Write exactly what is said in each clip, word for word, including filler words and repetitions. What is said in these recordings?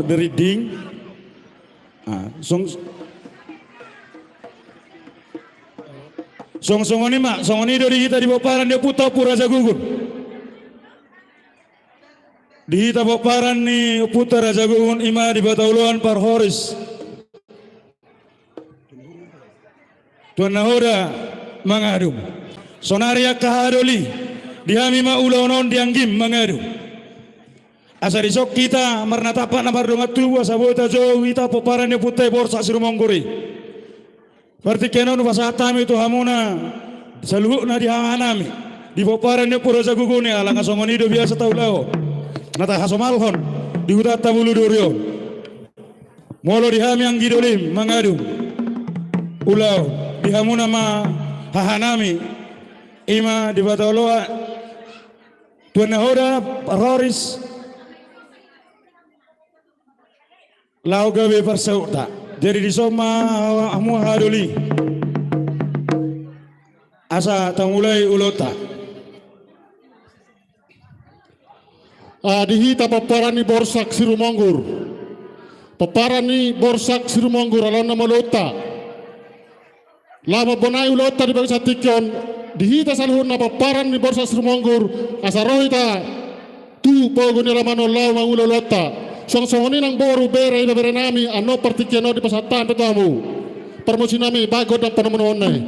berinding. Ah, song, song, songon i ma, songon i do di hita di pomparan ni ompunta Ompu Raja Gugun. Di hita pomparan ni ompunta Raja Gugun, i ma Debata Oloan parhoris. Tuan nahoda mangadum. Saonari angka hahadoli, di hami ma ulaon on di anggim mangadum. Asa dison hita marnatampak na mardongan tubu, asa boi tajou hita pomparan ni ompunta i Borsak Sirumonggur i. Partingkian on hupasahat hami tu hamuna saluhutna di hahanami, di pomparan ni Ompu Raja Gugun i, ala nga songon i do biasa taulahon, na tahasomalhon di hutanta Boloduri on. Molo di hami anggi dolim mangadum ulaon, di hamuna ma hahanami, i ma Debata Oloan, tuan nahoda parhoris, laho gabe parsahutna. Jadi dison ma hamu hahadoli, asa tamulai ulaonta. Ah, di hita pomparan ni Borsak Sirumonggur. Pomparan ni Borsak Sirumonggur, ala on nama ulaonta. Laho mambonai ulaonta di bagasan tingki on, di hita saluhutna pomparan ni Borsak Sirumonggur, asa ro hita tu pogu ni alaman on laho mangula ulaonta. Suang songon i nang boru, bere, ibebere nami, annon partingkian on dipasahat hami pe tu hamu. Parmusinami, bagot dan panomunomuonna i.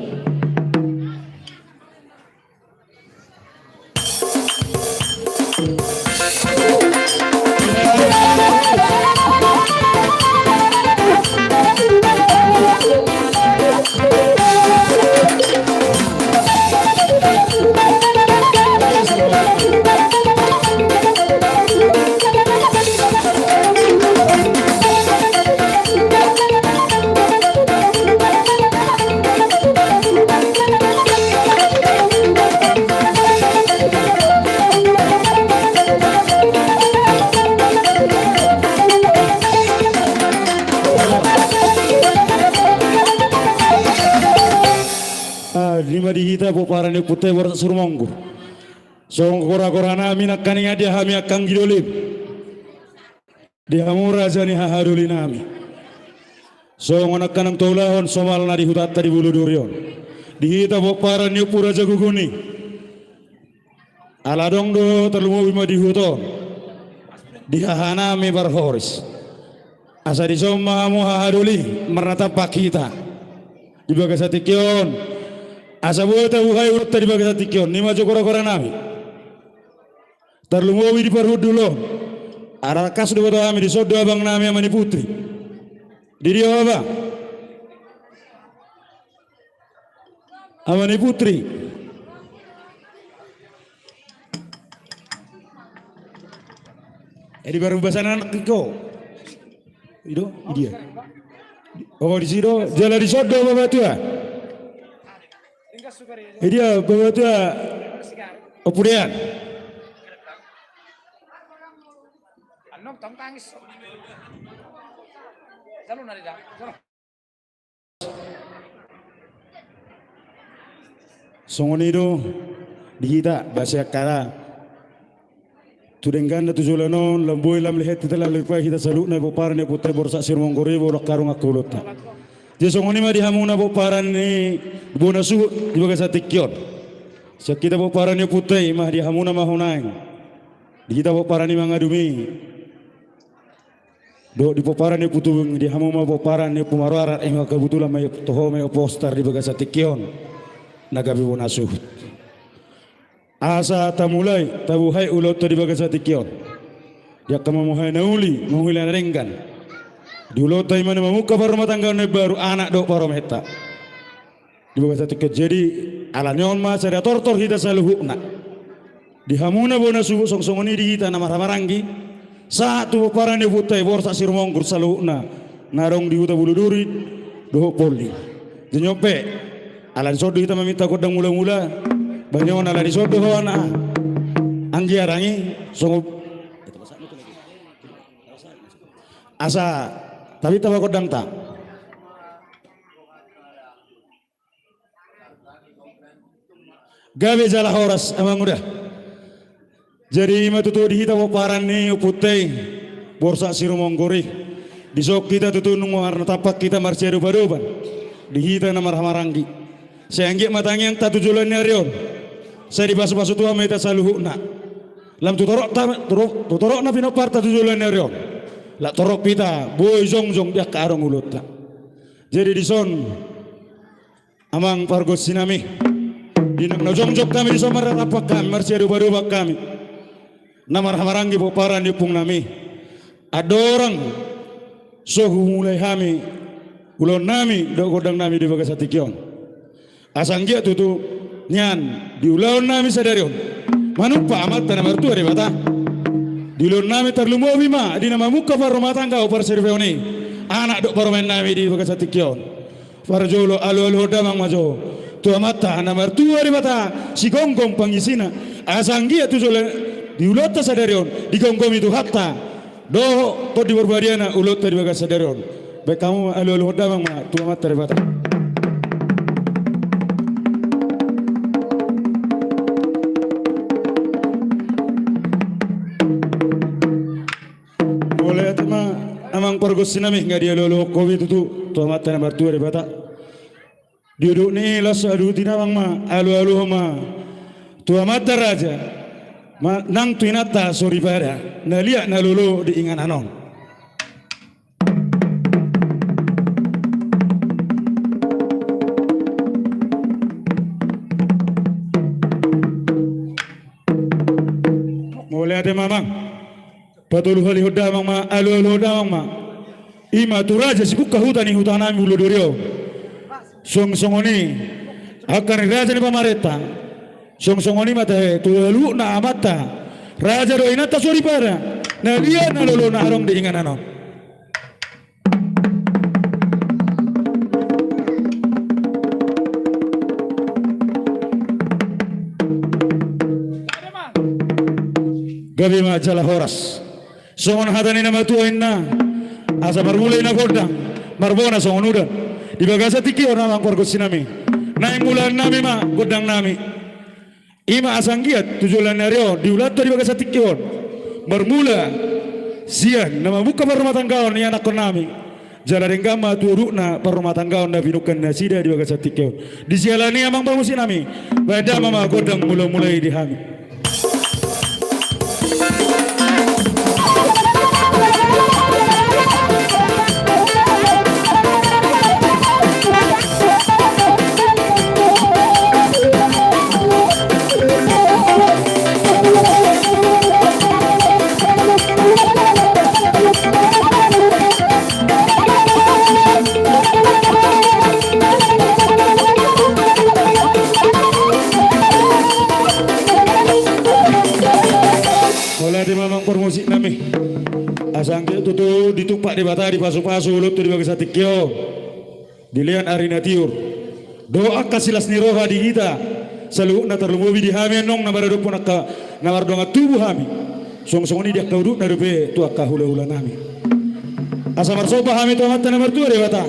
Ah, i ma di hita pomparan ni ompunta i Borsak Sirumonggur. Songon goragora nami nangkaning, di hami angka anggi dolim, di hamu raja ni hahadoli nami. Songon angka na taulahon somalna di hutanta di Boloduri on, di hita pomparan ni Ompu Raja Gugun i, ala adong do, tarlumobi ma di huta on, di hahanami parhoris. Asa dison ma hamu hahadoli marnatampak hita di bagasan tingki on, asa boi tabuhai ulaonta di bagasan tingki on, i ma jo goragora nami. Tarlumobi di parhundul on, ala tangkas do huboto hami, dison do abang nami, ama ni Putri. Di dia ho, abang? Ama ni Putri. Eh, di baru basana anak iko. I do, i dia. Oh, disi do, jala dison do bapatua. I dia, bapatua. Ompu Dean. Songon i do di hita, basa angka na tu dengganna tu joloan on, lam boi lam lehet hita, lam lehet hita saluhutna pomparan ni ompunta i Borsak Sirumonggur i, molo angka adong angka ulaonta. Jadi songon i ma di hamuna pomparan ni bona suhut di bagasan tingki on. Sian hita pomparan ni ompunta i, i ma di hamuna ma ho naeng, di hita pomparan ni mangadum i, dohot di pomparan ni Ompu Tubing, di hamu ma pomparan ni Ompu Maruarat, i ma kebetulan ma i, toho ma i, Ompu Ostar, di bagasan tingki on na gabe bona suhut. Asa tamulai tabuhai ulaonta di bagasan tingki on, di angka mamuhai na uli, mamuhai na denggan. Di ulaonta i ma na mamungka parrumatanggaon na imbaru, anak dohot parumaenta. Di bagasan tingki on. Jadi ala ni on ma sada tortor hita saluhutna. Di hamuna bona suhut, songon i di hita na marhahamaranggi, sahat tu pomparan ni ompunta i Borsak Sirumonggur saluhutna na adong di huta Boloduri dohot Poldi. Jadi on pe, ala dison do hita maminta gondang mulamula. Bahen on, ala dison do ho na anggiat i, songon, asa taminta ma gondangta. Gabe jala horas, amang uda. Jadi i ma tutu di hita pomparan ni ompunta i Borsak Sirumongguri. Dison hita tutu nunga marnatampak hita marsiadopadopan di hita na marhahamaranggi. Sai anggiat ma tangiangta tu joloan ni ari on, sai dipasupasu Tuhan ma hita saluhutna. Lam tu torokta, tu ro-, tu torok na pinomparta tu joloan ni ari on, lam torop hita boi jongjong di angka adong ulaonta. Jadi dison, amang pargonsinami, di na jongjong hami dison marnatampak hami, marsiadopadopan hami, na marhahamaranggi pomparan ni ompungnami, andorang so humulai hami ulaonnami dohot gondangnami di bagasan tingki on, asa anggiat tutu nian di ulaonnami sadari on manumpak Amanta na martua Debata. Di ulaonnami tarlumobi ma di na mamungka parrumatanggaon, parsoripeon i anak dohot parumaennami di bagasan tingki on. Parjolo alualuhon damang ma jo tu Amanta na martua Debata, sigomgom pangisina, asa anggiat tu jolo di ulaonta sadari on digomgomi Tuhanta dohot Tondi Parbadiana ulaonta di bagasan sadari on. Baen hamu ma alualuhon damang ma tu Amanta Debata. Mauliate ma amang pargonsinami, nga dialualuhon hami tutu tu Amanta na martua Debata. Di udut ni i laos aluti damang ma, alualuhon ma tu amanta raja, ma nang tu inanta soripada na liat na lolo di inganan on. Mauliate ma amang. Patoluhalihon damang ma, alualuhon damang ma. I ma tu raja sibungka huta ni hutanami Pulo Duri on. Songon songon i angka ni raja ni pamarenta. Songon songon i ma tahe tu saluhutna amanta raja dohot inanta soripada na liat na lolo na adong di inganan on. Gabe ma jala horas. Songon hata ni na matua inna, asa marmula i na gondang, marbona songon udan. Di bagasan tingki on amang pargonsinami, naeng mulaannami ma gondangnami. I ma asa anggiat tu joloan ni ari on, di ulaonta di bagasan tingki on, marmula sian na mamungka parrumatanggaon ni anakkonnami, jala denggan ma tu udutna parrumatanggaon na pinungka nasida di bagasan tingki on. Di siala ni i amang pargonsinami, baen damang ma gondang mulamula i di hami. Mauliate ma amang parmusiknami. Asa anggiat tutu ditumpak Debata, dipasupasu ulaonta di bagasan tingki on. Dilehon ari na tiur dohot angka silas ni roha di hita saluhutna, tarlumobi di hami annon na maradophon angka na mardongan tubu hami. Songon songon i di angka udutna dope tu angka hulahulanami. Asa marsomba hami tu Amanta na martua Debata,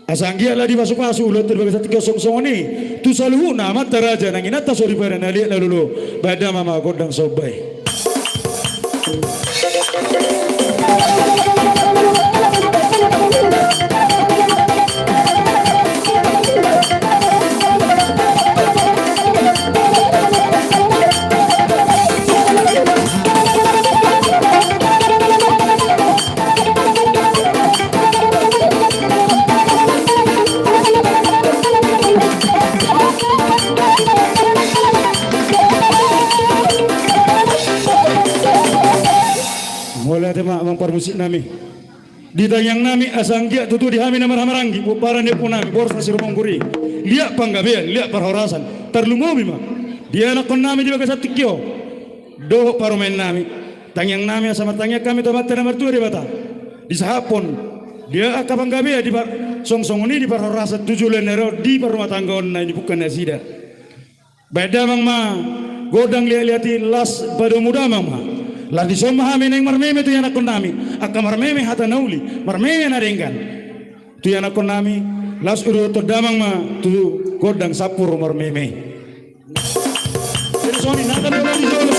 asa anggiat laho dipasupasu ulaonta di bagasan tingki on. Songon songon i tu saluhutna amanta raja nang inanta soripada na liat na lolo. Baen damang ma gondang somba i. Mauliate ma amang parmusiknami. Di tangiangnami asa anggiat tutu di hami na marhahamaranggi, pomparan ni ompungnami Borsak Sirumonggur i, liat panggabean, liat parhorasan, tarlumobi ma di anakkonnami di bagasan tingki on dohot parumaennami. Tangiangnami asa martangiang hami tu Amanta na martua Debata, disahaphon di angka panggabean di par-, songon songon i di parhorasan tu joloan ni ari on di parrumatanggaon na nipungka nasida. Baen damang ma gondang liatliat i, laos padomu damang ma. Laos dison ma hami naeng marmeme tu ianakkonnami angka marmeme hata na uli, marmeme na denggan tu ianakkonnami. Laos uduthon damang ma tu gondang sampur marmeme. Jadi songon i nangkin na di jolo.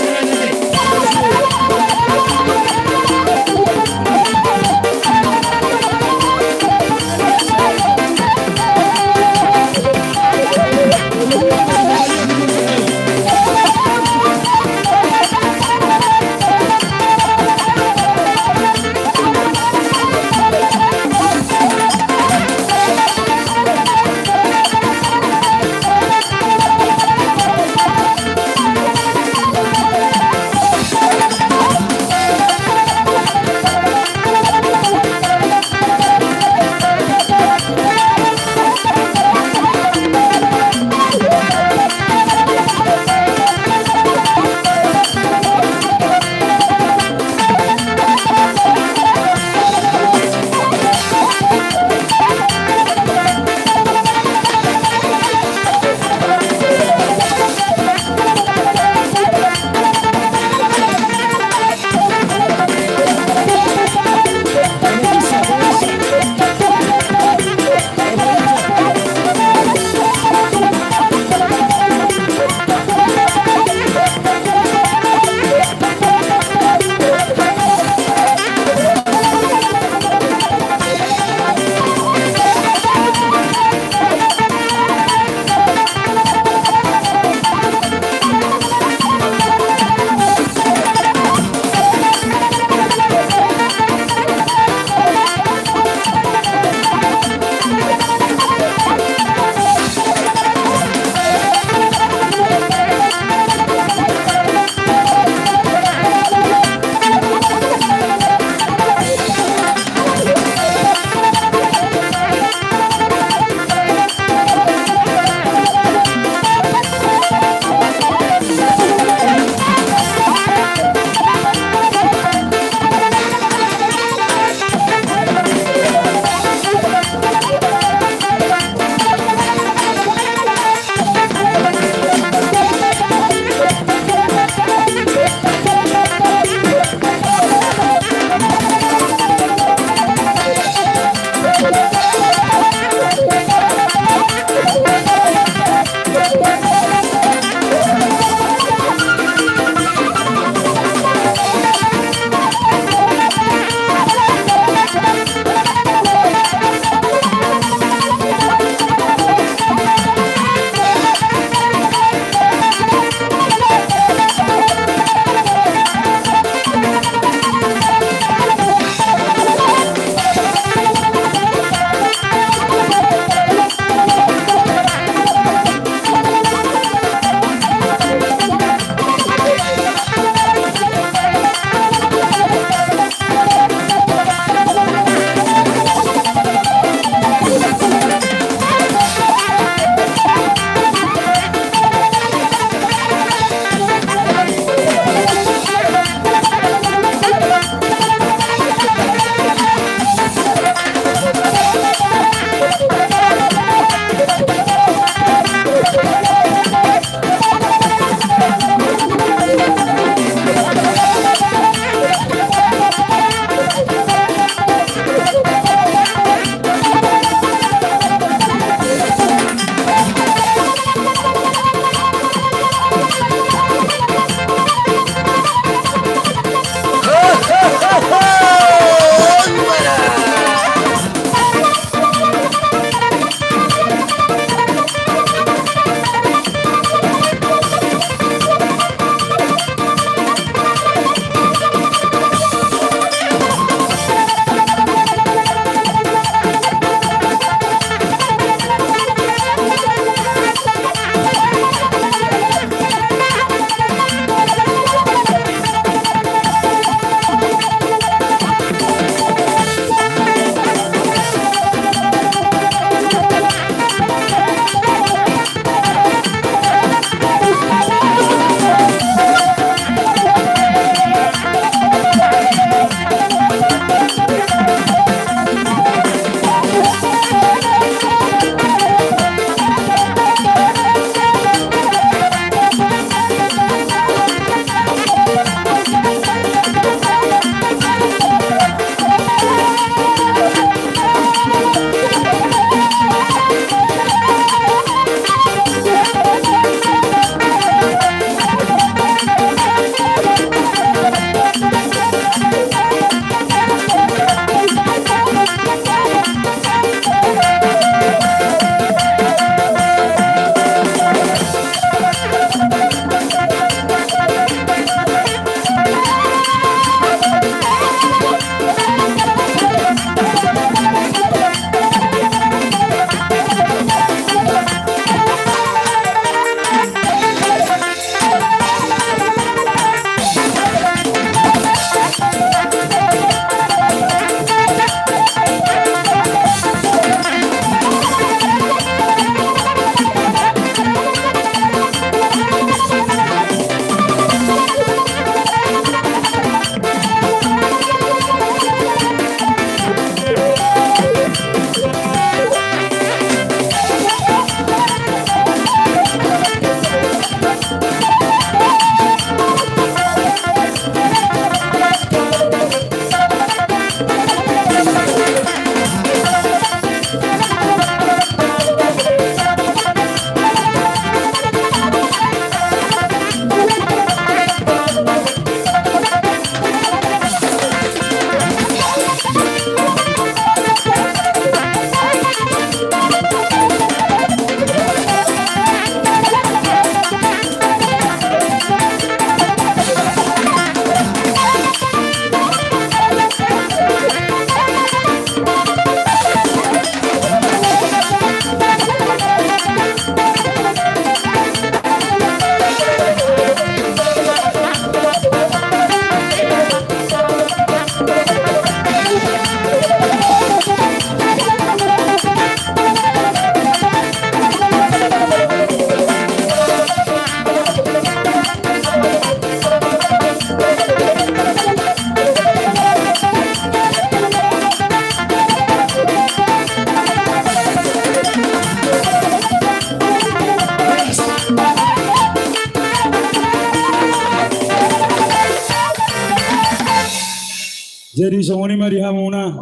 Jadi songon i ma di hamuna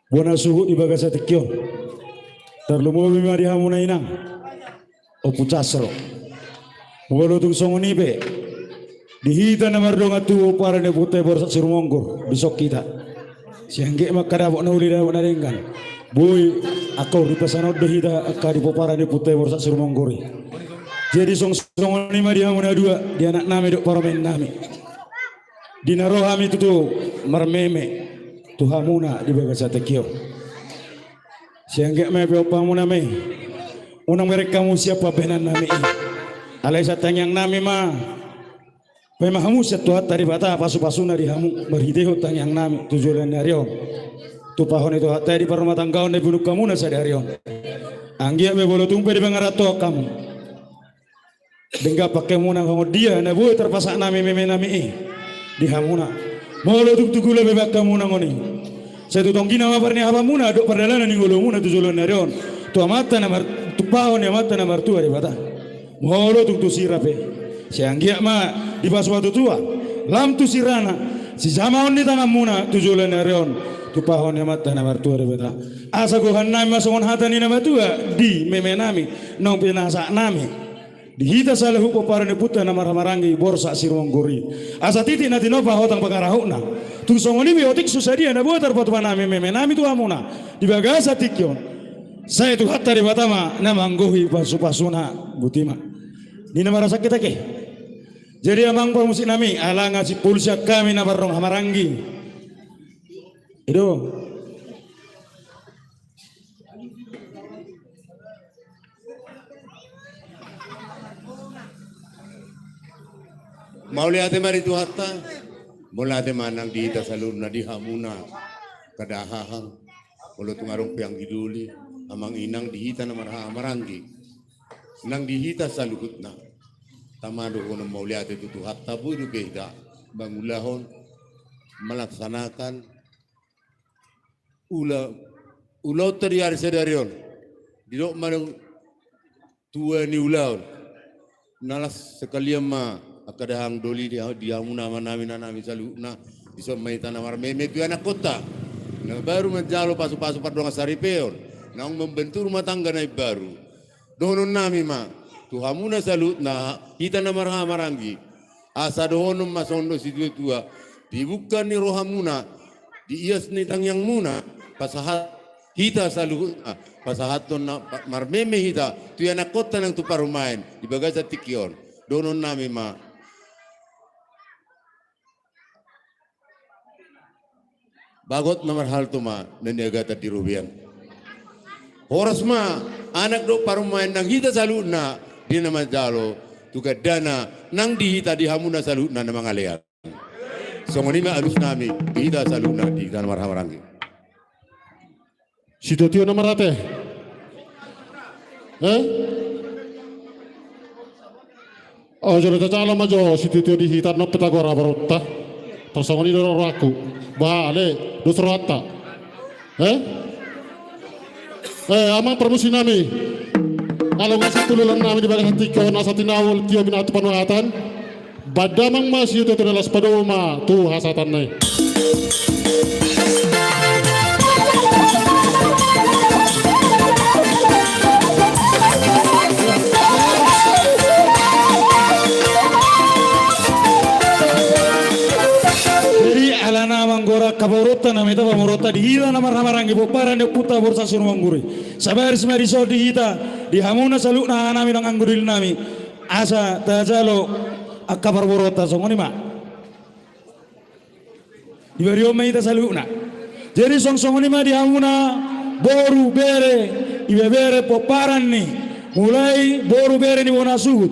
bona suhut di bagasan tingki on. Tarlumobi ma di hamuna inang, Ompu Casro. Molo tung songon i pe, di hita na mardongan tubu pomparan ni Ompunta i Borsak Sirumonggor, dison hita. Sai anggiat ma angka dapot na uli, dapot na denggan. Boi angka uli pasahat do hita angka di pomparan ni Ompunta i Borsak Sirumonggor i. Jadi songon i ma di hamu na dua, di anaknami dohot parumaennami. Di na ro hami tutu marmeme tu hamuna di bagasan tingki on. Sai anggiat ma i pe ompunami, unang bereng hamu sian pambahenannami i. Alai sian tangiangnami ma, paima hamu sian Tuhanta Debata pasupasuna di hamu marhitehon tangiangnami tu joloan ni ari on. Tupahon ni Tuhanta i di parrumatanggaon na ibunung hamuna sadari on. Anggiat ma i molo tung pe dipangarantoan hamu, denggan pangkeonmuna songon dia na boi tarpasahat nami memenami i di hamuna. Molo tung tu gula pe bahen hamuna songon i, sai tu tonggina ma parniahapanmuna dohot pardalanan ni ngolumuna tu joloan ni ari on, tu Amanta na mar-, tupahon ni Amanta na martua Debata. Molo tung tu sira pe, sai anggiat ma dipasupasu Tuhan, lam tu sirana sijamaon ni tanganmuna tu joloan ni ari on, tupahon ni Amanta na martua Debata. Asa gohannami ma songon hata ni na matua di memenami naung pinasahatnami di hita saluhut pomparan ni Ompunta na marhahamaranggi Borsak Sirumonggor i. Asa titik na tinopa hotang pangarahutna. Tung songon i pe otik so sadia na boi tarpatupa nami memenami tu hamuna di bagasan tingki on, sai Tuhanta Debata ma na manggohi pasupasuna. Botima. Ninna ma rasa kita ke. Jadi amang parmusiknami, ala nga simpul sian hami na mardongan hahamaranggi. I do. Mauliate ma di Tuhanta. Mauliate ma nang di hita saluhutna, di hamuna angka dahahang, molo tung adong pe anggi doli, amang inang, di hita na marhahamaranggi, nang di hita saluhutna. Tama dohonon mauliate tu Tuhanta, boi dope hita mangulahon, melaksanakan ula, ulaonta di ari sadari on. Didok ma tua ni ulaon. Na las sekalian ma angka dahahang doli di, di hamuna amanami, inanami saluhutna. Dison ma hita na marmeme tu ianakkonta na baru manjalo pasupasu pardongan saripeon, naung membentuk rumah tangga na imbaru. Dohononnami ma tu hamuna saluhutna, hita na marhahamaranggi, asa dohonon ma songon dok situatua, di bungka ni rohamuna, di ias ni tangiangmuna, pasahat hita saluhutna, pasahathon na pa-, marmeme hita tu ianakkonta nang tu parumaen di bagasan tingki on. Dohononnami ma, bagot na marhalto ma na niagatan di robean. Horas ma anak dohot parumaen nang hita saluhutna di na manjalo tu gandana nang di hita, di hamuna saluhutna na mangalean. Songon i ma alusnami di hita saluhutna, di hita na marhahamaranggi. Sitio-tio na marate. Eh? Oh, jadi tajalo ma jo sitio-tio di hita, na pe tagora borunta. Tarsongon i do rohangku. Bah, ale, dos rohanta. Eh? Eh, amang parmusiknami. Ala nga simpul ulaonnami di bagasan tingki on, asa tinaul tio binatu panuhatan. Bahen damang ma sitio-tio na las, padomu ma tu hasahatanna i. Jadi alana manggora angka pamoruonta, na mita pamoruonta di hita na marhahamaranggi pomparan ni Ompunta Borsak Sirumonggor i. Sabaris ma dison di hita, di hamuna saluhutna, amanami nang anggi dolinami, asa tajalo angka parboruonta, songon i ma. Dibarihon ma hita saluhutna. Jadi songon i ma di hamuna boru, bere, ibebere pomparan ni, mulai boru, bere ni bona suhut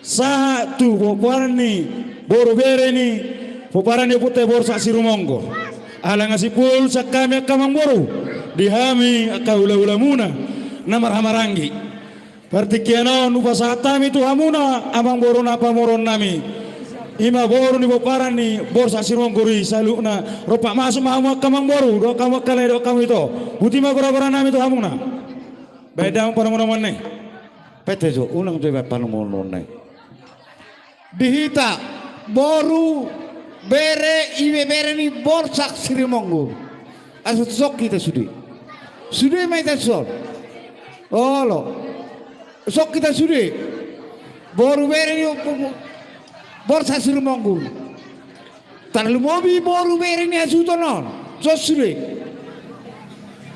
sahat tu pomparan ni boru, bere ni pomparan ni Ompunta i Borsak Sirumonggor. Ala nga simpul sian hami angka amangboru, di hami angka hulahulamuna na marhahamaranggi. Partingkian on hupasahat hami tu hamuna amangboru na pamoruonnami, i ma boru ni pomparan ni Borsak Sirumonggor i saluhutna. Rompak masuk ma hamu angka amangboru dohot hamu angka lae dohot hamu ito. Botima goragoranami tu hamuna. Bahen damang panomunomuanna i. Pete jo, unang jo ibahen panomunomuanna i. Di hita boru, Bere, ibebere ni Borsak Sirumonggur. Asa tu son hita sude. Sude ma hita tu son. Olo. Son hita sude. Boru bere ni Borsak Sirumonggur. Tarlumobi boru bere ni hasuhuton on. Son sude.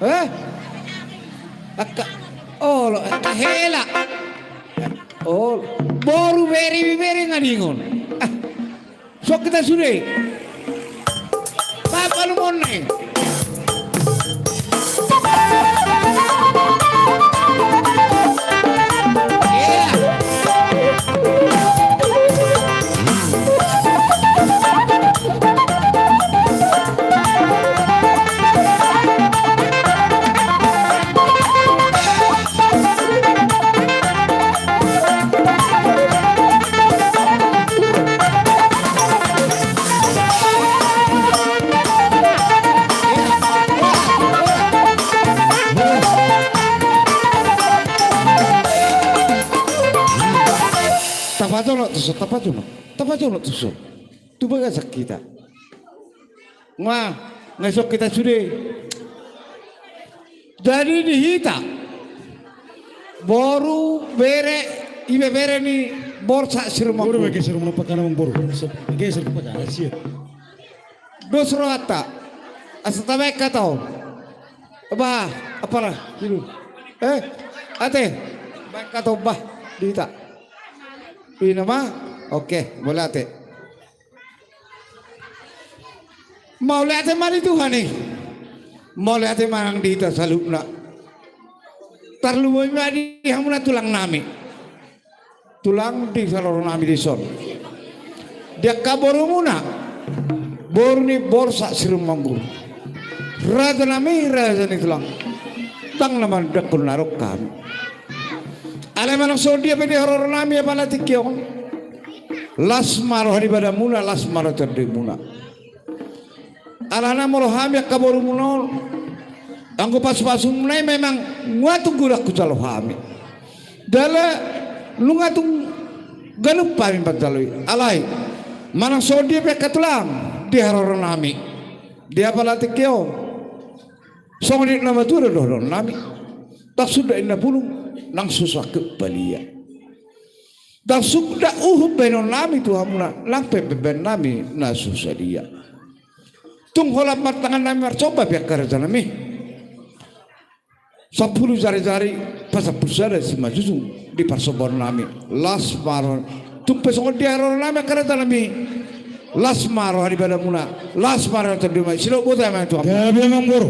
Eh? Angka, olo, angka hela. Olo. Boru bere, ibebere ngadingon. Ah. Son hita sude. Papalumonai. Tapajolo tu son, tapajolo, tapajolo tu son. Tu bagasan hita. Nga, nga son hita sude. Jadi di hita boru, bere, ibebere ni Borsak Sirumonggur. Boru, geser muna pakana, boru. Geser pakana, siap. Dos rohanta. Asa tabaen hata on. Bah, apala, dulu. Eh, ate. Baen hata on bah di hita. Ina ma. Oke, mauliate. Mauliate ma di Tuhan i. Mauliate ma nang di hita saluhutna. Tarlumobi ma di hamuna tulang nami. Tulang di haroro nami di son. Di angka boru muna. Boru ni Borsak Sirumonggur. Raja nami, raja ni tulang. Ndang na mandangkon na ro hami. Alai manang songon dia pe di haroro nami apala tingki on. Las ma roha ni badanmuna, las ma roha ni tondirimuna. Alana molo hami angka boru muna on, anggo pasupasu muna i memang nunga tung godang hujalo hami. Jala nunga tung ganup hami manjalo i. Alai manang songon dia pe angka tulang di haroro nami. Di apala tingki on. Songon i na matua do dohonon nami. Ndang suda inna bulung, nang so sangkep balia. Ndang suda uhum bahenon nami tu hamuna, nang pe bahenon nami na so sadia. Tung holan martangan nami marsomba pe angka raja nami. Sampulu jari-jari, pasampulu sada simanjujung di parsombaon nami. Las ma roha. Tung pe songon dia haroro nami angka raja nami. Las ma roha ni badanmuna. Las ma roha ni tondirimuna. Sidok botima ma tu hamuna. Gabe amang boru.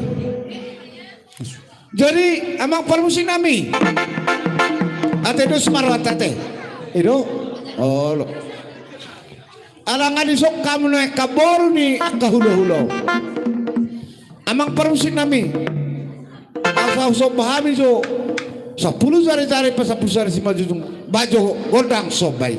Jadi amang parmusik nami. Ate dos ma rohanta ate. I do. Olo. Ala nga dison hamu nuaeng angka boru ni angka hulahula. Amang parmusik nami. Asa husomba hami jo. Sampulu jari-jari pasampulu sada simanjujung. Baen jo gondang somba i.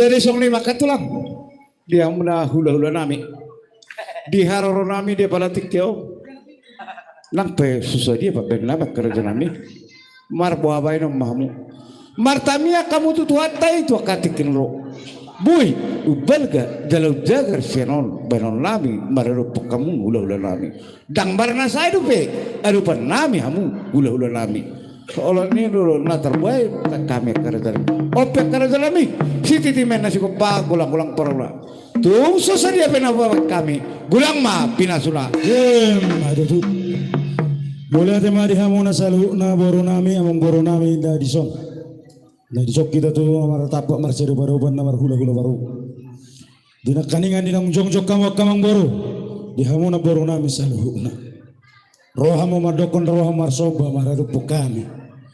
Jadi songon i ma angka tulang, di hamuna hulahula nami, di haroro nami di apala tingki on, nang pe so sadia pambahenan nami angka raja nami. Marboa baenon ma hamu, martangiang hamu tu Tuhanta i tu angka tingki on. Boi umbalga jala umjagar sian on baenon nami maradophon hamu hulahula nami. Ndang marnasai dope adopan nami hamu hulahula nami. Olo, ni do na tarbuai hami angka raja nami. On pe angka raja nami, sititi ma na sigompa, golang-golang parula. Tung so sadia pe na hubahen hami, golang ma pinasuna. Em, ado tu. Mauliate ma di hamuna saluhutna boru nami, amangboru nami, na dison. Na dison hita tu martampak marsiadopadopan na marhulahula baru. Di nangkiningan di naung jongjong hamu angka amangboru, di hamuna boru nami saluhutna. Ro hamu mandokkon roha marsomba maradophon hami,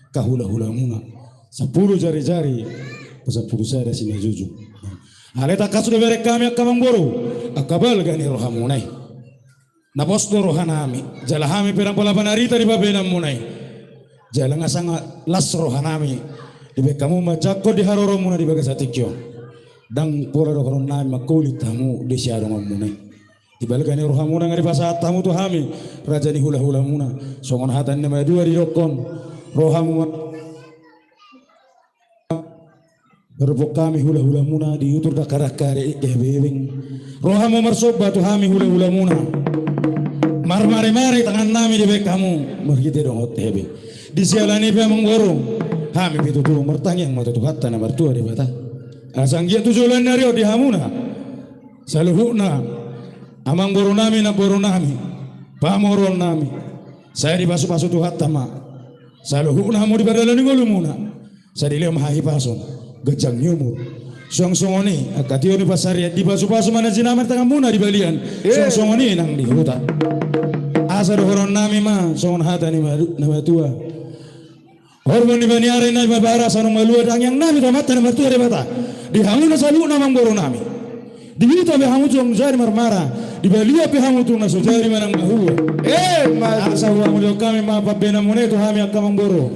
angka hulahulamuna. Sampulu jarijari, pasampulu sada simanjujung. Alai tangkas do dibereng hami angka amangboru, angka balga ni rohamuna i. Na pos do rohanami, jala hami pe ndang pola panarita di pambahenanmuna i. Jala nga sanga las rohanami, dibahen hamu manjangkon di haroromuna di bagasan tingki on. Ndang pola dohononnami mangkulit hamu di siadonganmuna i. Di balga ni rohamuna nga dipasahat hamu tu hami, raja ni hulahulamuna. Songon hata ni na madua didokkon, ro hamu ma- Maradophon hami hulahulamuna di utur dakdanak, di hebebeng. Ro hamu marsomba tu hami hulahulamuna. Marmaremare tangannami dibahen hamu marhite dongan hebe. Di siala ni i pe amangboru, hami pe tutu martangiang ma tu Tuhanta na martua Debata. Asa anggiat tu joloan ni ari on di hamuna saluhutna, amangborunami, namborunami, pamoruonnami, sai dipasupasu Tuhanta ma saluhutna hamu di pardalanan ni ngolumuna. Sai dilehon ma hahipason, ganjang ni umur. Suang songon i angka tio ni pansarian, dipasupasu ma na jinamar tanganmuna di balian. Suang songon i nang di huta. Asa dohononnami ma songon hata ni na matua. Horbo ni paniaran na mabara asa nunga malua tangiangnami tu Amanta na martua Debata. Di hamuna saluhutna amangborunami. Di huta pe hamu tung jadi marmara, di balian pe hamu tung na so jadi manang mahua. Asa huhamu do hami ma pambahenanmuna i tu hami angka amangboru.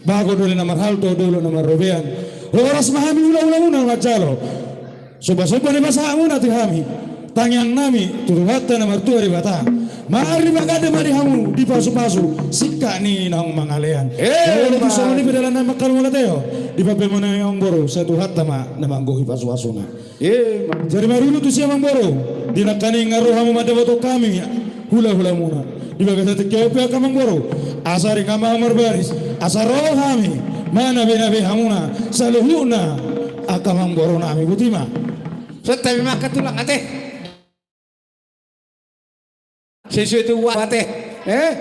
Bagot do na marhalto, dolok na marrobean. Horas ma hami hulahulamuna manjalo sombasomba na dipasahatmuna tu hami. Tangiangnami tu Tuhanta na martua Debata, marnipagande ma di hamu dipasupasu singkat ni naung mangalean. Olo, tu songon i pe dalan na mangkalumalateo di pambahenanmuna i amangboru, sai Tuhanta ma na manggohi pasupasuna. Jadi marunut tusi amangboru, di nangkiningan ro hamu mandapothon hami hulahulamuna di bagasan tingki on pe angka amangboru, asa ringan ma hamu marbaris, asa ro hami manabenabe hamuna saluhutna angka amangborunami. Boti ma. Santabi ma angka tulang ate. Sesuai tu uang ate, eh?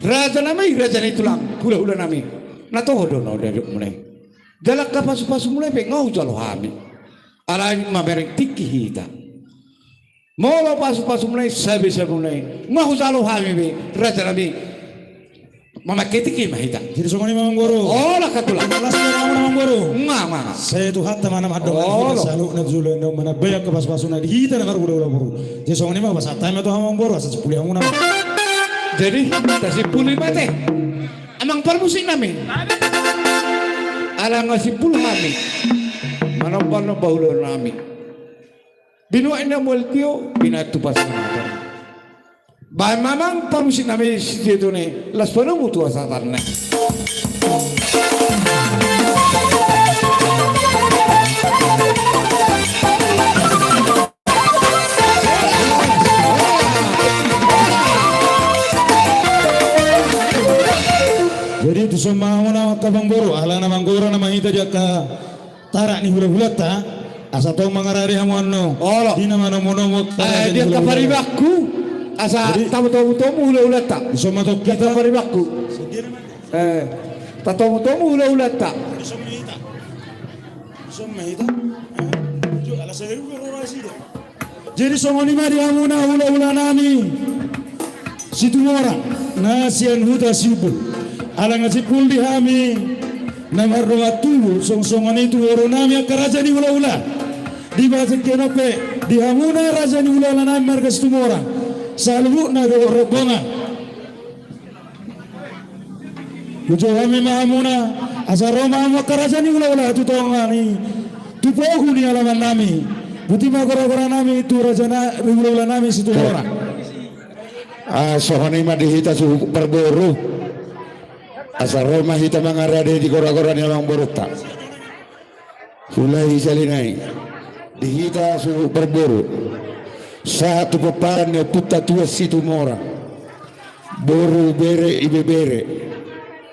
Rajanami, raja ni tulang, hulahulanami. Na toho do na didokmuna i. Jala angka pasupasumuna i pe nga hujalo hami. Alai mamereng tingki hita. Molo pasupasumuna i sabisabimuna i nga hujalo hami be, rajanami. Mamangke tingki ma hita. Jadi songon i ma amangboru. Olo angka tulang. Las do rohamuna amangboru. Nga, nga. Sai Tuhanta ma na mandok. Olo. Saluhutna jolo na manambai angka pasupasuna di hita na marhulahula boru. Jadi songon i ma pasahat hami ma tu hamu amangboru asa simpuli hamuna ma. Jadi tasimpuli ma ate. Amang parmusiknami. Ala nga simpul hami manombanomba hulahulanami. Binuat ni na mual tio, binahen tupas ni na motor. Bahen ma amang parmusiknami sitiotio ni las panomu tu hasahatan na. Jadi tuson ma hamu na angka amangboru, ala na manggora nama hita di angka tarak ni hulahulanta, asa tong mangarade hamu annon. Olo. Di na manomunomu. Eh, di angka paribanku, asa tamutomutomu hulahulanta. Di son ma tong hita. Di angka paribanku. Eh, tatomutomu hulahulanta. Di son ma hita. Di son ma hita. Eh, jo, ala saya juga rora sida. Jadi songon i ma di hamuna hulahulanami Situmorang na sian huta Siumbul. Ala nga simpul di hami na mardongan tubu, songon i tu borunami angka raja ni hulahula. Di bagasan tingki on pe di hamuna raja ni hulahulanami marga Situmorang, saluhutna dohot rombongan. Hujou hami ma hamuna asa ro ma hamu angka raja ni hulahula tu tonga ni tu pogu ni alaman nami. Botima goragora nami tu raja na, hulahula nami Situmorang. Ah, songon i ma di hita suhut parboru. Asa ro ma hita mangarade di goragora ni amangborunta. Hulahula i sahali nai di hita suhut parboru. Sahat tu pomparan ni ompunta tuan Situmorang. Boru, bere, ibebere.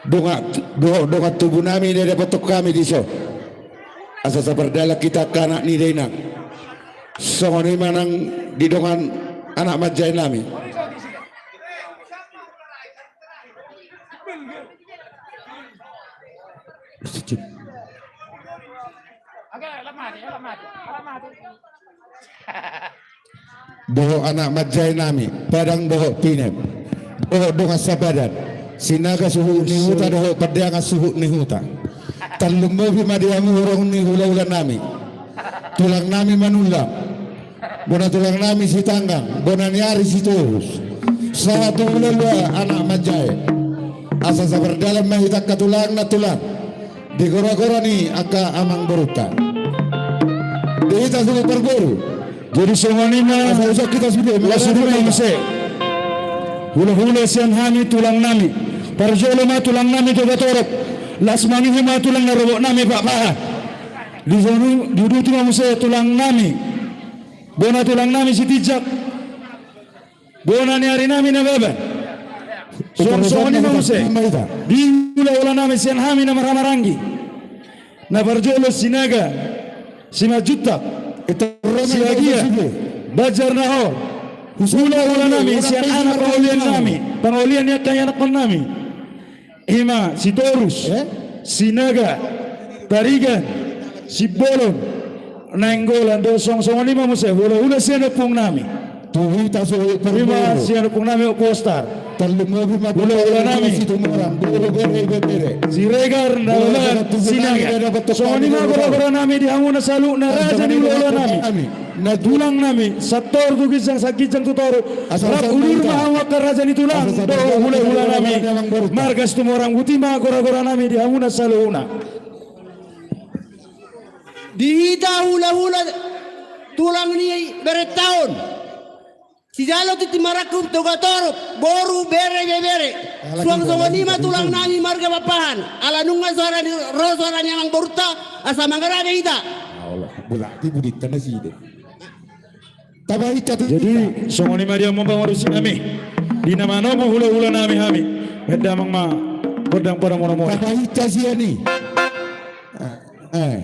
Dongan, do-, dongan tubu nami na dapothon hami dison. Asa sapardalan hita angka anak ni dainang. Songon i ma nang di dongan anak manjae nami. Dohot anak manjae nami, padang dohot pinep, dohot dongan sapadan, Sinaga suhut ni huta dohot Pandeangan suhut ni huta. Tarlumobi ma di hamu horong ni hulahula nami, tulang nami Manullang, bona tulang nami Sitanggang, bona ni ari Sitorus, sahat tu hulahula anak manjae. Asa sapardalan ma hita angka tulang nantulang di goragora ni angka amangborunta. Di hita suhut parboru. Jadi songon i ma. Asa usah hita sude, las ma hita muse. Hulahula sian hami tulang nami. Parjolo ma tulang nami Togatorop. Las ma nihu ma tulang na robot nami Pakpahan. Di sonu, di uduti ma muse tulang nami. Bona tulang nami Sitinjak. Bona ni ari nami Nababan. Songon i ma muse di hulahula nami sian hami na marhahamaranggi. Na parjolo Sinaga, Simanjuntak, Siagia, Banjar Nahor. Hulahula nami sian anak pangolian nami, pangolian ni angka ianakhon nami. I ma Sitorus, eh? Sinaga, Tarigan, Simbolon, Nainggolan, do song songon i ma muse hulahula sian ompung nami. Tu hita suhut parboru. I ma sian ompung nami Ompu Ostar. Tarlumobi ma hulahula nami Situmorang, boru, bere, ibebere. Siregar, Nababan, Sinaga. Songon i ma goragora nami di hamuna saluhutna raja ni hulahula nami. Na tulang nami, sator tu ginjang, saginjang tu toru. Rap udur ma hamu angka raja ni tulang dohot hulahula nami marga Situmorang, botima goragora nami di hamuna saluhutna. Di hita hulahula tulang ni berenta on, sijalo tintin marangkup Togatorop, boru, bere, ibebere. Suang songon i ma tulang nami marga Pakpahan, ala nunga soara ni, ro soara ni amangborunta, asa mangarade hita. Jadi songon i ma di hamu pangarusi nami, di na manomu hulahula nami hami, bahen damang ma gondang padamonomon. Tapahinta sian i. Eh.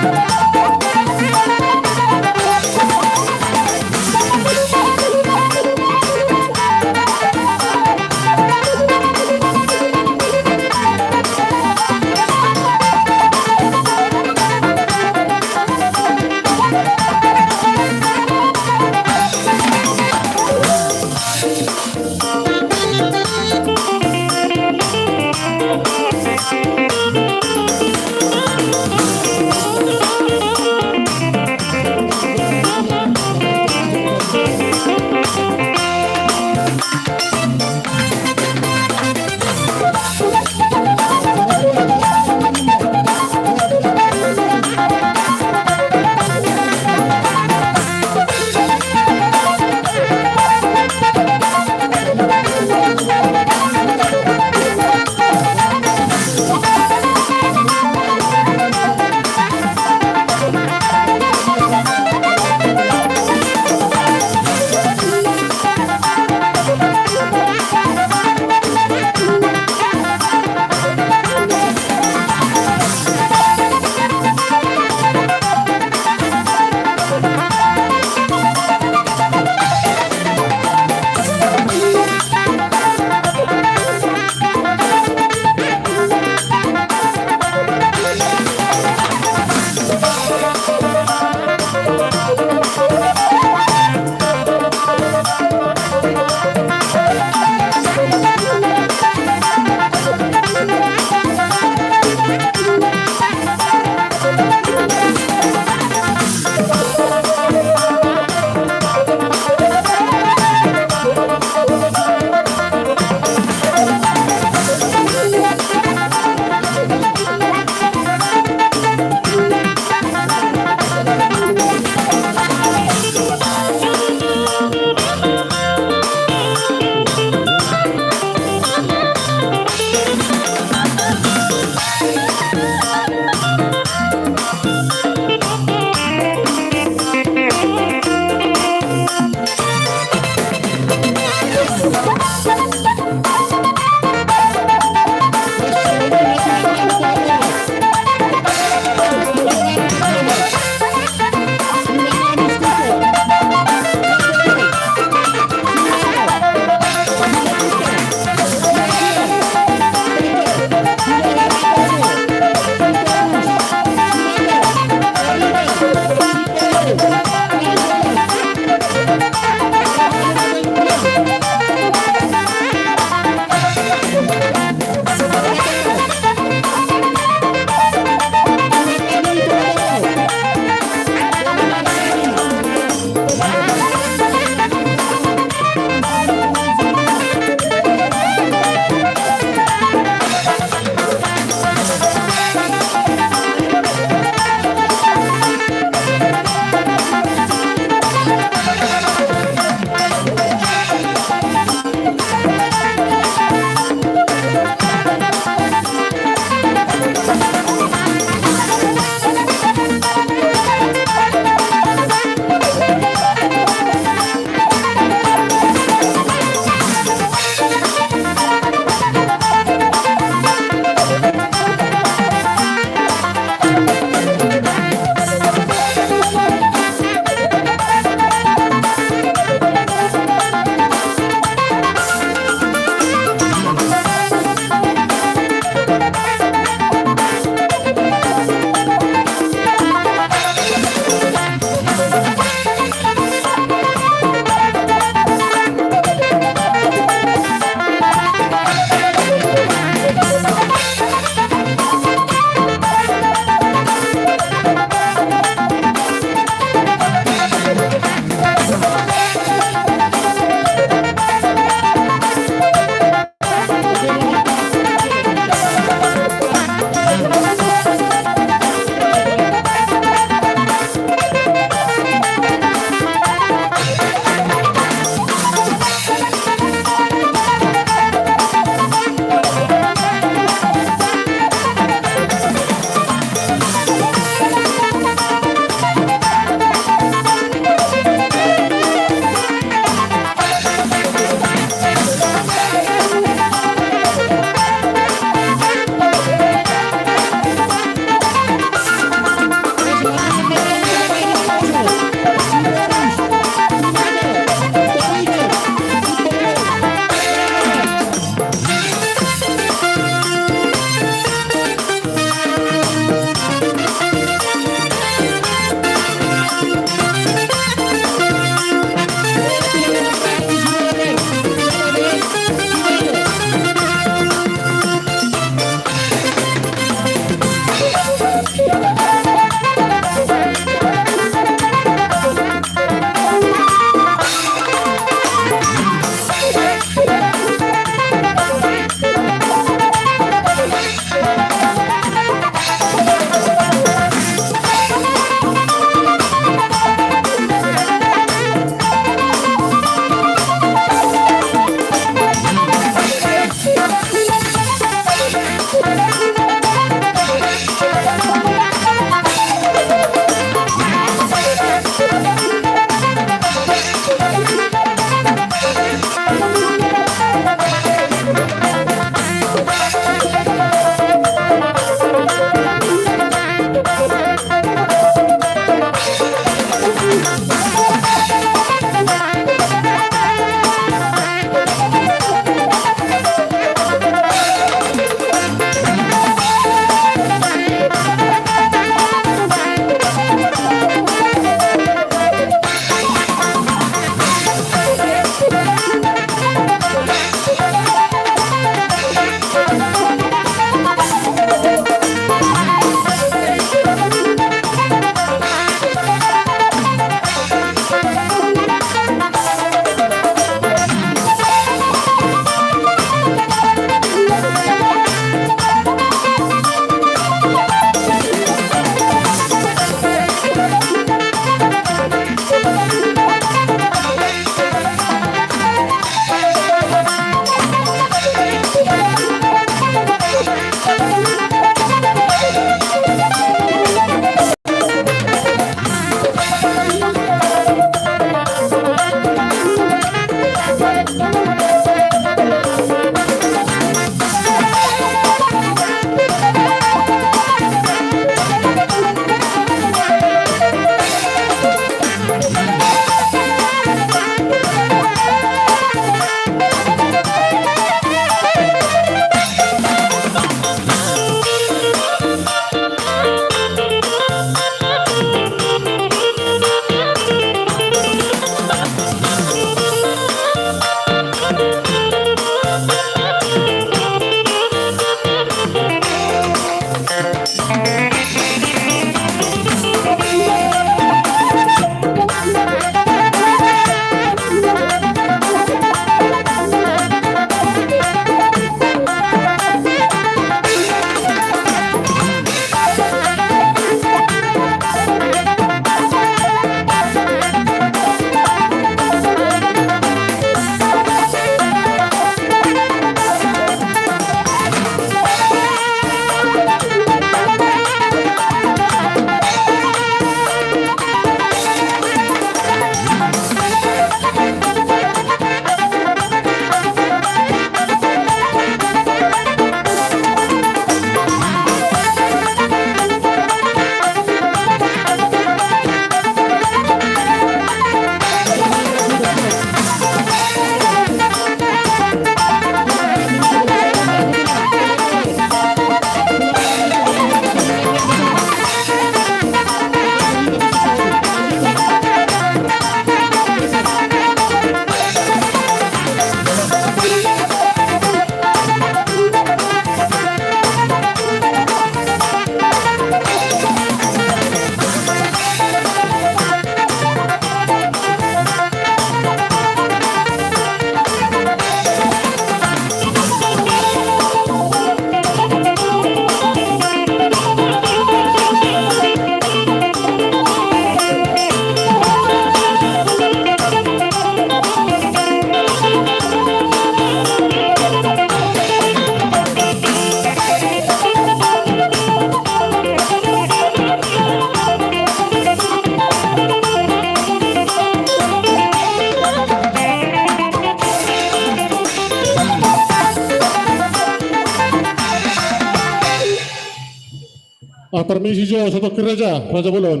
Ah, permisi jo, satu raja, Raja Bolon.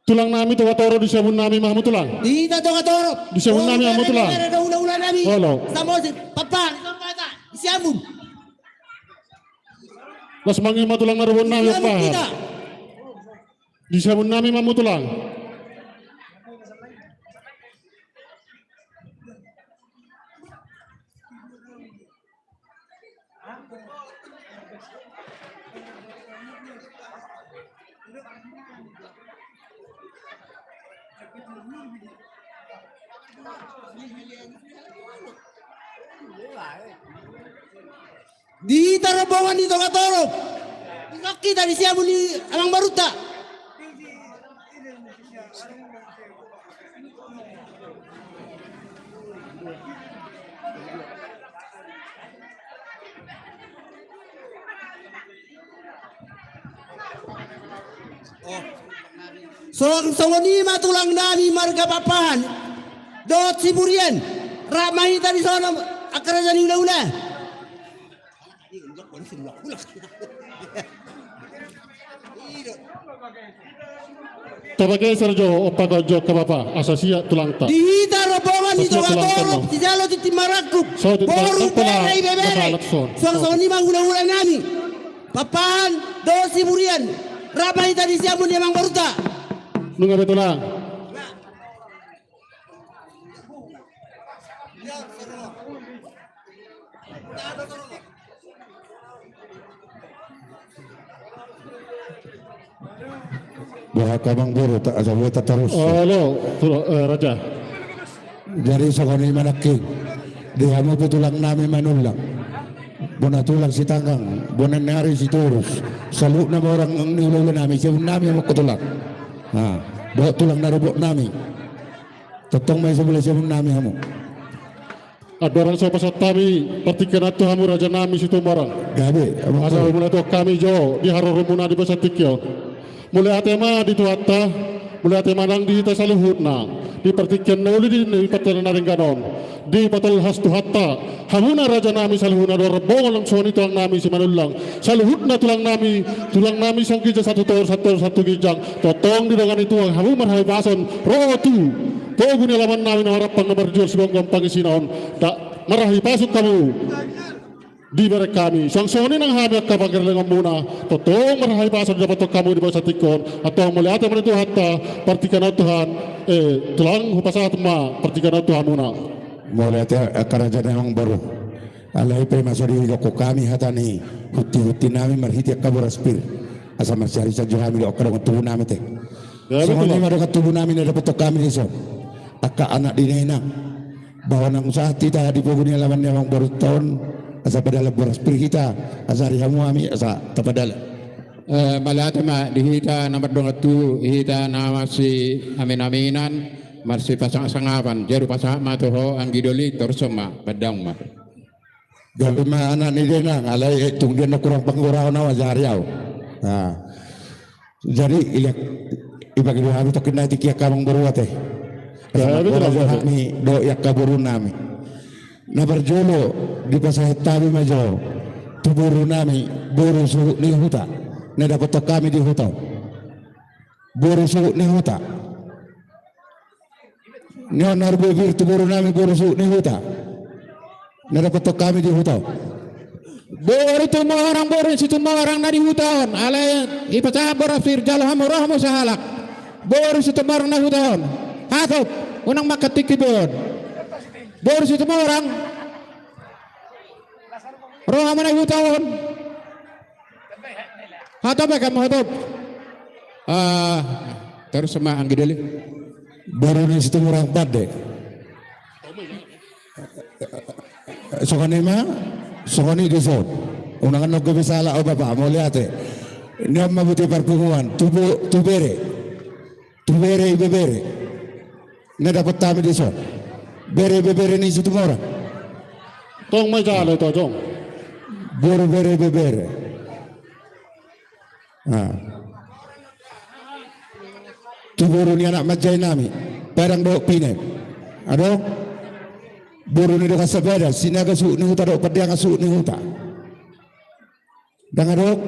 Tulang nami Tongatoro, di siamun nami ma hamu tulang. Di hita Tongatoro. Di siamun nami ma hamu tulang. Olo. Samosir, Papa, di siamun. Las mangi ma tulang na rubuan nami, Papa. Di siamun nami ma hamu tulang. Di hita rombongan ni Tongatoro. Di hita di siamun ni amangborunta. Songon i ma tulang nami marga Pakpahan dohot Siburian. Rap ma hita di son, angka raja ni hulahula. Tapageser jo, ompakon jo angka bapa, asa siat tulangta. Di hita rombongan ni Tongatoro, sijalo tintin marangkup, boru, bere, ibebere. Songon i ma hulahula nami Pakpahan dohot Siburian. Rap ma hita di siamun ni amangborunta. Nunga be tulang. Boha, amangboru, asa beta tarus. Olo, raja. Jadi songon i ma nangkin, di hamu pe tulang nami Manullang, bona tulang Sitanggang, bona ni ari Sitorus, saluhutna ma horong ni hulahula nami, siamun nami hamu tulang. Dohot tulang na rubuan nami. Tongtong ma i, so molo siamun nami hamu. Andorang so pasahat hami partingkian on tu hamu raja nami Situmorang, gabe, asa mauliate hami jo di haroromuna di bagasan tingki on. Mauliate ma di Tuhanta, mauliate ma nang di hita saluhutna di partingkian na uli di partingkian na denggan on. Dipatolhas Tuhanta hamuna raja nami saluhutna, dohot rombongan nang songon i tulang nami Simanullang, saluhutna tulang nami, tulang nami sian ginjang sahat tu toru, sahat tu toru, sahat tu ginjang. Tongtong didongani Tuhan hamu marhahipason ro tu pogu ni alaman nami na marampang na marjual siboan pangisian on, da marhahipason hamu di bere nami. Suang songon i nang hami angka panggabeanmuna, tongtong marhahipason didapothon hamu di bagasan tingki on. Antong mauliate ma di Tuhanta, partingkian on Tuhan, eh, tulang, hupasahat ma partingkian on tu hamuna. Mauliate angka raja nami, amangboru. Alai pe ma so didokkon hami hata ni huntihunti nami marhite angka boras pir, asa marsiarisan jo hami dohot angka dongan tubu nami te. Songon i ma dongan tubu nami na dapothon hami dison, angka anak ni dainang, bahwa nunga sahat hita di pogu ni alaman ni amangborunta on, asa padalan boras pir hita, asa ari hamu hami asa tapadalan. Eh, mauliate ma di hita na mardongan tubu, hita na marsiaminaminan, marsipasangapangapan. Jadi pasahat ma tu ho anggi doli, torus ma, pandang ma. Gabe ma anak ni dainang, alai tung dia na hurang panggoraon au, ajari au. Jadi, ipagido hami tongkin nai tingki angka amangboru ate. Asa manggoraon jo hami dohot angka boru nami. Na parjolo dipasahat hami ma jo tu boru nami, boru suhut ni huta, na dapothon hami di huta on. Boru suhut ni huta. Ni on na harbibir tu boru nami, boru suhut ni huta, na dapothon hami di huta on. Boru Situmorang, boru Situmorang na di huta on, alai dipasahat boras pir, jalo hamu, ro hamu sahalak. Boru Situmorang na huta on. Hatop, unang mangkatingki be on. Boru Situmorang, ro hamu na di huta on. Hatop, bahen hamu hatop. Ah, torus ma anggi doli. Boru ni Situmorang pande. Songon i ma, songon i dison. Unang annon gabe sala, o bapa, mauliate. Ni on ma botima parpunguan, tu bo-, tu bere. Tu bere ibebere. Na dapothon hami dison. Bere ibebere ni Situmorang. Tong ma jalo tu jong. Boru bere ibebere. Ah. Tu boru ni anak manjai nami, Padang dohot Pinem. Adong? Boru ni dongan sabadan, Sinaga suhut ni huta dohot Pandeangan suhut ni huta. Ndang adong?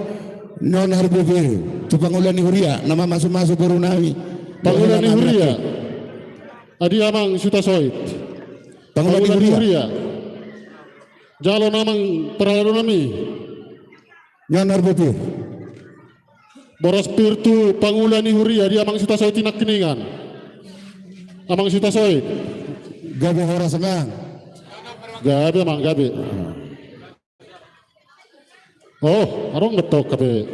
Nion harbupir tu pangula ni huria na mamasumasu boru nami. Pangula ni huria. Adi amang Sutasoit. Pangula ni huria. Jalo na amang parhalado nami. Nion harbupir. Boras pir tu pangula ni huria, adi amang Sutasoit i nangkiningan. Amang Sutasoit. Gabe horas amang. Gabe amang gabe. Oh, adong betok kape.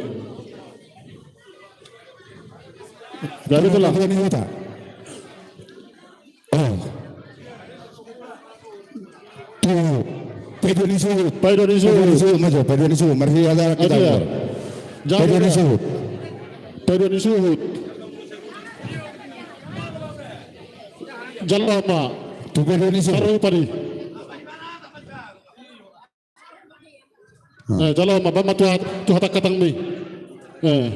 Gabe tulang. Pangula ni huta. Oh. Tu Paido ni Suhut. Paido ni Suhut. Paido ni Suhut, majo, Paido ni Suhut. Marsi ada kita. Paido ni Suhut. Paido ni Suhut. Jalo ma. Tu Paido ni Suhut. Taruh padi. Eh, jalo ma, baen ma tu hat-, tu hatang katang mi. Eh.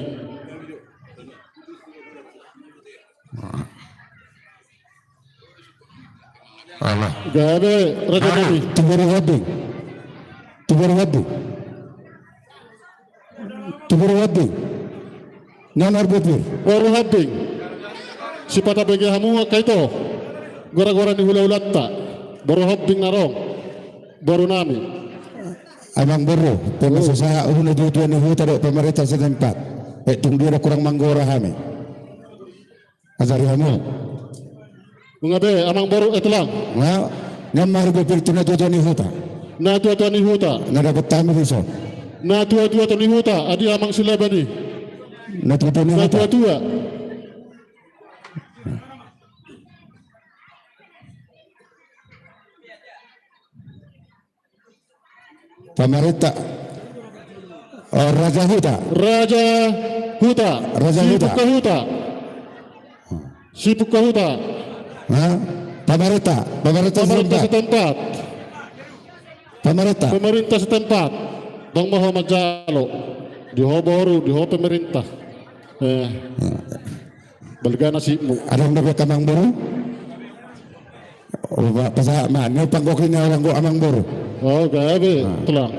Alah. Gabe, raja nami. Tu boru Hambing. Tu boru Hambing. Tu boru Hambing. Nion harbupir. Boru Hambing. Sipata bege hamu angka ito. Gora-gora ni hula-hulanta. Boru Hambing na adong. Boru nami. Amang boru, pe ma so sahat hamu na tua-tua ni huta dohot pamarenta setempat. Eh, tung dia do kurang manggora hami. Ajari hamu. Nunga be, amang boru, eh, tulang. Nga, nga marga pir tu na tua-tua ni huta. Na tua-tua ni huta. Na dapot hami dison. Na tua-tua ni huta, adi amang Silaban i. Na tua-tua ni huta. Na tua-tua. Pamarenta. Oh, Raja Huta. Raja Huta. Raja Huta. Sipungka Huta. Sipungka Huta. Hah? Pamarenta. Pamarenta setempat. Pamarenta. Pamarenta setempat. Dang ma ho manjalo. Di ho boru, di ho pamarenta. Eh. Balga nasibmu. Adong dope amang boru? Oh, pasahat ma. Ni panggoki ni amang boru. Oh, gabe. Tulang.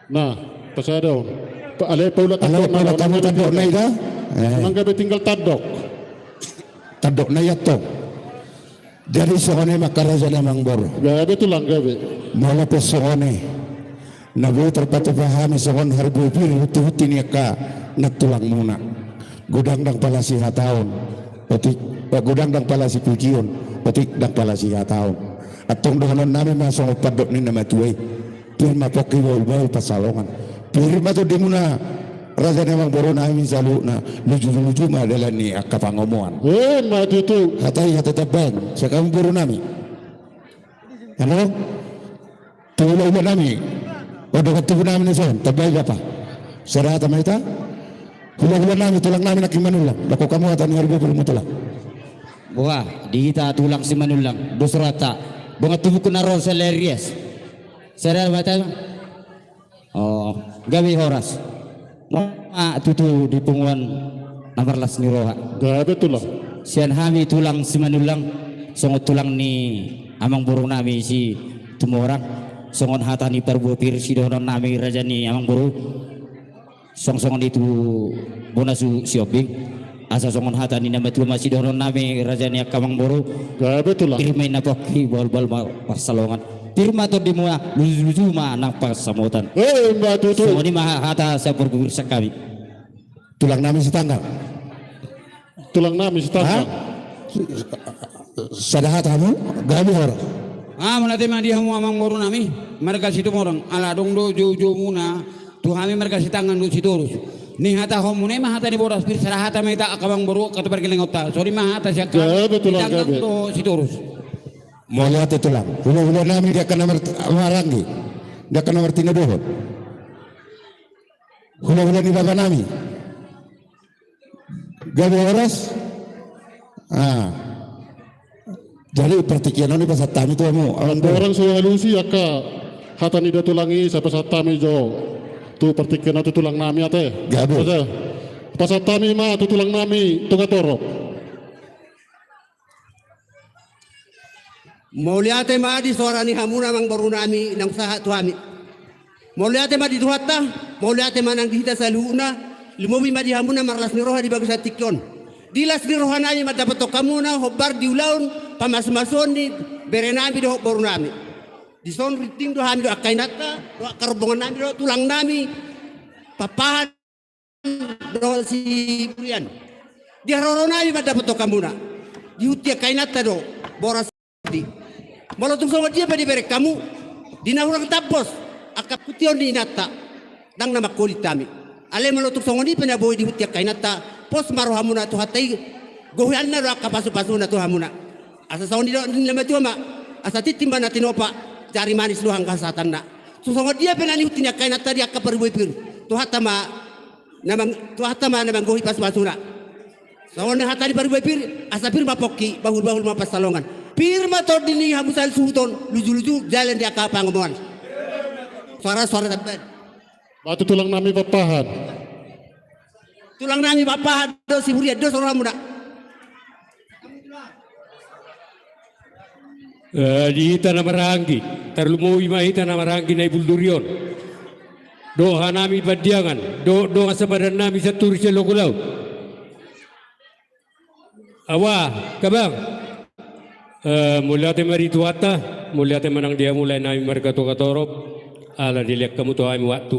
Nah, pasahat on. Alai paula tandok na i da. Nang gabe tinggal tandok. Tandok na i antong. Jadi songon i ma angka raja ni amang boru. Gabe tulang gabe. Molo pe songon i. Na boi tarpatupa hami songon harbupir hunti-hunti ni angka nantulangmuna. Godang ndang pala sihataon. Otik, eh, godang ndang pala sipujion. Otik ndang pala sihataon. Antong dohonon nami ma songon pandok ni na matua i. Pir ma pongki bahul-bahul pansalongan. Pir ma tondimuna raja ni amang boru nami saluhutna. Luju-luju ma dalan ni angka pangomoan. Eh, ma tutu. Hata i hata tambaen. Sian hamu boru nami. Halo? Tu hula-hula nami. Oh, dongan tubu nami na son. Tambai bapa. Sada hata ma hita. Hula-hula nami, tulang nami nangkin Manullang. Dok hamu hata ni harbupirmu tulang. Boha, di hita tulang si Manullang. Dos rohanta. Dongan tubuku na ro Salarias. Sada ma hita. Oh, gabe horas. Ma tutu di punguan na marlas ni roha. Gabe tulang. Sian hami tulang si Manullang, songon tulang ni amang boru nami si Tumorang, songon hata ni parbupir sidohonon nami raja ni amang boru. Song-songon i tu bona su Siombing. Asa songon hata ni na matua ma sidohonon nami raja ni angka amang boru. Gabe tulang. Pir ma inna pongki bahul-bahul ma pansalongan. Pir ma tondimuna luju-luju ma nang pansamotan. Eh, ma tutu. Songon i ma hata sian parbupir sian hami. Tulang nami Sitanggang. Tulang nami Sitanggang. Hah? Sada hata hamu, gabe horas. Ah, mauliate ma di hamu amang boru nami, marga Situmorang, ala adong do jou-joumuna, tu hami marga Sitanggang dohot Sitorus. Nihatahonmuna i ma hata ni boras pir, sada hata ma hita angka amang boru, angka tu pargellengonta. Songon i ma hata sian hami, gabe tulang, Sitanggang gabe. Dohot Sitorus. Mauliate tulang. Hula-hula nami di angka na mar-, maranggi. Di angka na martinodohon. Hula-hula ni bapa nami. Gabe horas. Ah. Jadi partingkian on i pasahat hami tu hamu. Andorang so alusi angka hata ni da tulang i, sai pasahat hami jo tu partingkian on tu tulang nami ate. Gabe. Pasahat hami ma tu tulang nami Togatorop. Mauliate ma di soara ni hamuna amang boru nami naung sahat tu hami. Mauliate ma di Tuhanta, mauliate ma nang di hita saluhutna, lumobi ma di hamuna marlas ni roha di bagasan tingki on. Di las ni rohanami mandapothon hamuna hombar di ulaon pamasumasuon ni berenami dohot borunami. Dison rinting do hami dohot angka inanta, dohot angka rombongannami dohot tulangnami Pakpahan dohot Siburian. Di haroroanami mandapothon hamuna. Dihunti angka inanta do boras. Molo tung songon dia pe dibereng hamu, di na hurang tambos angka huntion ni inanta, ndang na mangholit hami. Alai molo tung songon i pe na boi dihunti angka inanta, pos ma rohamuna, Tuhanta i gohianna do angka pasupasuna tu hamuna. Asa songon i do nidok ni natuatua ma, asa tintin ma na tinopa, jari manis do angka hasahatanna. Tung songon dia pe na nihunti ni angka inanta di angka parbue pir, Tuhanta ma na mang-, Tuhanta ma na manggohi pasupasuna. Songon hata ni parbue pir, asa pir ma pongki, bahulbahul ma pansalongan. Pir ma tondi ni hamu saluhut on, lujuluju jala di angka pangomoan. Suara, suara tambahan. Ba tu tulangnami Pakpahan. Tulangnami Pakpahan do, Siburian do, suara muna. Eh, di hita na marhahaanggi, tarlumobi ma hita na marhahaanggi na i Buldurion. Dohot hanami Pandiangan, dohot dongan sapadanami Sianturi Sianlokulahut. Awa, kabang. Eh, mauliate ma di Tuhanta, mauliate ma nang di hamu laenami marga Togatorop, ala dilehon hamu tu hami waktu.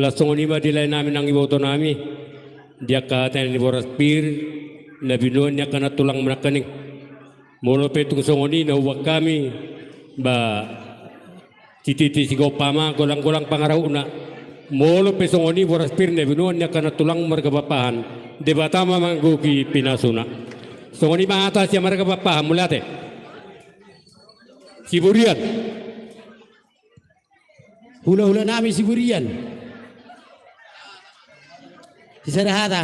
Laos songon i ma di laenami nang ibotonami, di angka hata ni boras pir, na binoan ni angka nantulang nangkaning. Molo pe tung songon i na huboan hami, ba, sititi sigompa ma, golanggolang pangarahutna. Molo pe songon i boras pir na binoan ni angka nantulang marga Pakpahan, Debata ma manggohi pinasuna. Songon i ma hata sian marga Pakpahan, mauliate. Siburian. Hulahulanami Siburian. Sisada hata.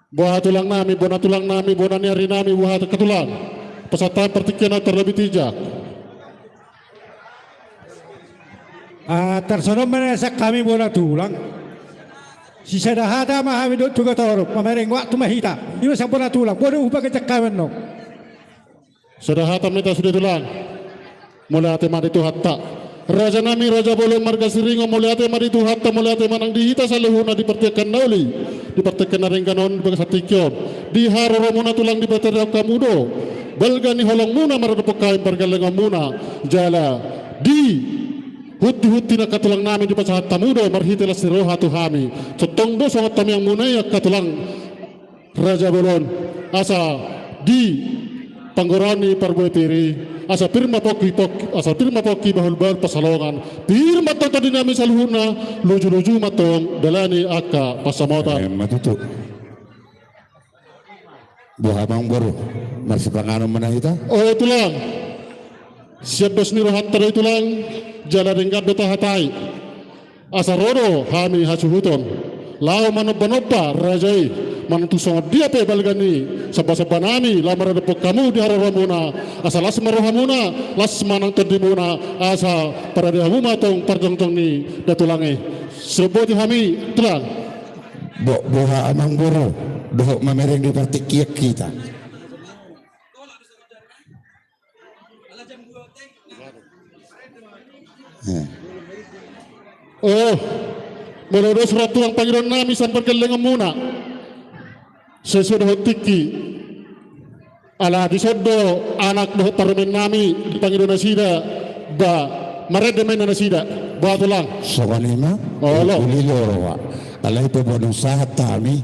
Boha tulangnami, bona tulangnami, bona ni arinami, boha angka tulang. Pasahat hami partingkian na tarlobi tinjak. Ah, tarsongon on ma na sian hami bona tulang. Sisada hata ma hami dohot Togatorop, mamereng waktu ma hita. I ma sian bona tulang, boha do hupaganjang hami annon. Sada hata ma hita sude tulang. Mauliate ma di Tuhanta. Rajanami Raja Bolon marga Siringon, mauliate ma di Tuhanta, mauliate ma nang di hita saluhutna di partingkian na uli, di partingkian na denggan on, di bagasan tingki on. Di haroromuna tulang dipatarihon hamu do balga ni holongmuna maradophon hami pargellengonmuna. Jala dihutihut ni angka tulangnami dipasahat hamu do marhite las ni roha tu hami. Tongtong do songon tamiangmuna i angka tulang. Raja Bolon, asa di panggorahon ni parbue pir i, asa pir ma pongki, pongki, asa pir ma pongki bahulbahul pansalongan, pir ma tong tondinami saluhutna, lujuluju ma tong dalani angka pansamotan. Emma tutu. Boha amangboru, marsipanganon ma na hita? O tulang, sian dos ni rohanta do i tulang, jala denggan do tahatai. Asa ro do hami hasuhuton laho manombanomba raja i, manang tung songon dia pe balga ni sombasombanami laho maradophon hamu di haroromuna, asa las ma rohamuna, las ma nang tondimuna, asa parade hamu ma tong parjongjong ni da tulang i. Sidohot hami tulang. Bo-, boha amangboru, dohot mamereng di partingkian hita. Eh. O, molo dos roha tulang pangidoannami sian pargellengonmuna, sesuai dohot tingki. Ala dison do anak dohot parumaennami dipangido nasida, ba marende ma inna nasida, boha tulang. Songon i ma. Olo. Uli do roha. Alai pe boha na sahat hami,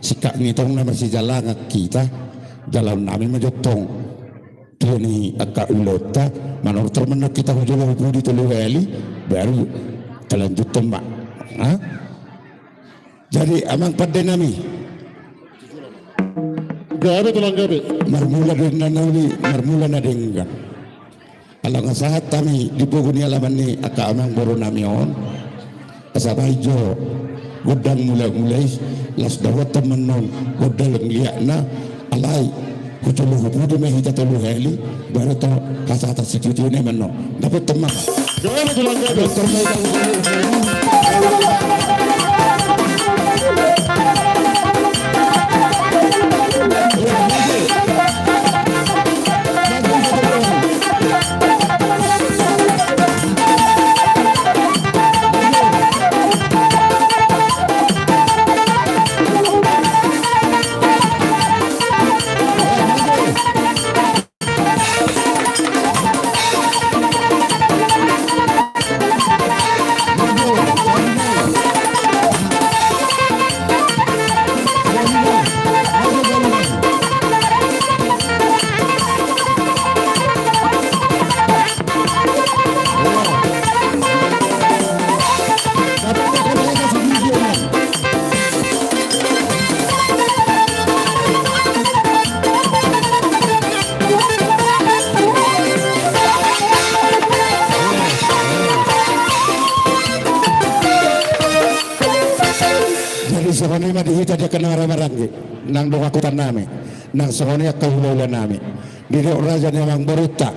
singkat ni tong na marsijalangan hita, jalaonnami ma jo tong. Tuan i angka ulaonta, manortor ma annon hita hu jolo hu pudi tolu hali, baru talanjuthon ma. Ha? Jadi amang pandenami. Gabe tulang gabe. Marmula do inna na uli, marmula na denggan. Ala nga sahat hami di pogu ni alaman ni angka amangborunami on. Asa bahen jo gondang mulamula i, laos dapothon ma annon gondang liatna, alai hu jolo hu pudi ma hita tolu hali, baru tong hasahatan situtu i ma annon. Dapothon ma. Jadi songon i ma di hita di angka na marhahamaranggi nang dongan huta nami, nang songon i angka hulahula nami. Didok raja ni amangborunta,